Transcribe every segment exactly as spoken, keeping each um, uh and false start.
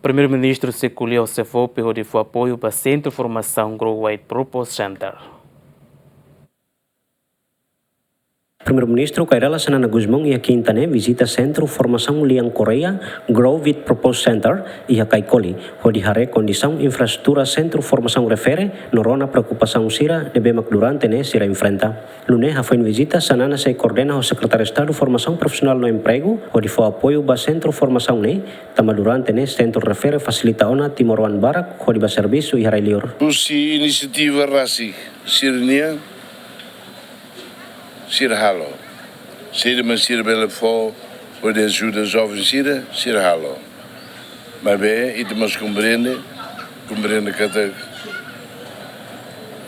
Primeiru-Ministru sei ko'alia ho SEFOPE hodi fó apoiu ba Sentru Formasaun Grow Wheat Purpose Center. Primeiru-Ministru Kay Rala Xanana Gusmão iha Kinta ne'e vizita Sentru Formasaun Lian Correia Grow Wheat Purpose Center iha Caicoli, hodi haree kondisaun infraestrutura Sentru Formasaun refere no rona preokupasaun sira ne'ebé mak durante ne'e sira enfrenta. Nune'e hafoin vizita, Xanana sei koordena ho Sekretáriu Estadu Formasaun Profisionál no Empregu hodi fó apoiu ba Sentru Formasaun ne'e, tanba durante ne'e sentru refere fasilita ona timoroan barak hodi bá servisu iha rai-liur. Husi inisiativa rasik sira-nian, sira halo. Saida mak sira bele fó hodi ajuda joven sira, sira halo. Maibé ita mós komprende, komprende katak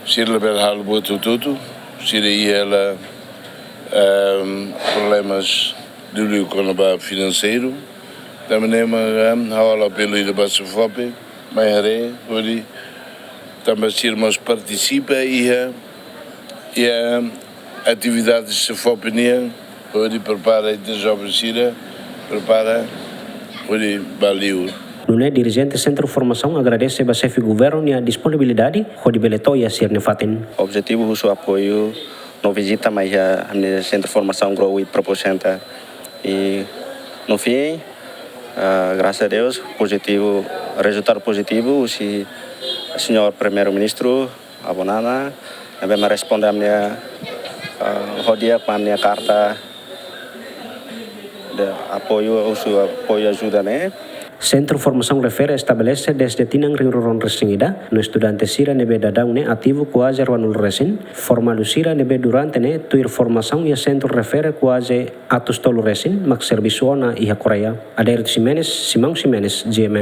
sira labele halo buat hotu-hotu, sira iha hela, ehm, problemas liuliu kona-ba finanseiru. Tanba ne'e mak, ehm, ha'u halo apelu ida ba SEFOPE, mai haree, hodi tanba sira mós partisipa iha, iha atividade SEFOPE nian, hodi prepara ita joven sira, prepara hodi bá liur. Nune'e dirijente Sentru Formasaun agradese ba Xefe Governu nia disponibilidade hodi bele to'o iha sira-nia fatin. Objetivu husu apoiu no vizita mai iha ami-nia Sentru Formasaun Grow Wheat Purpose Center. I no fim, ah, grasas a Deus, pozitivu, rezultadu pozitivu, husi Señór Primeiru-Ministru, Avó Nana, ne'ebé mak responde ami-nia, ah, ho di'ak ba ami-nia karta de apoiu, husu apoiu ajuda ne'e. Sentru Formasaun refere estabelese dezde tinan rihun rua ruanulu-resin-ida, no estudante sira ne'ebé daudaun ne'e ativu kuaze ruanulu resin, formandu sira ne'ebé durante ne'e tuir formasaun iha sentru refere kuaze atus tolu resin, mak servisu ona iha Koreia. Adérito Ximenes, Simão Ximenes, G M N.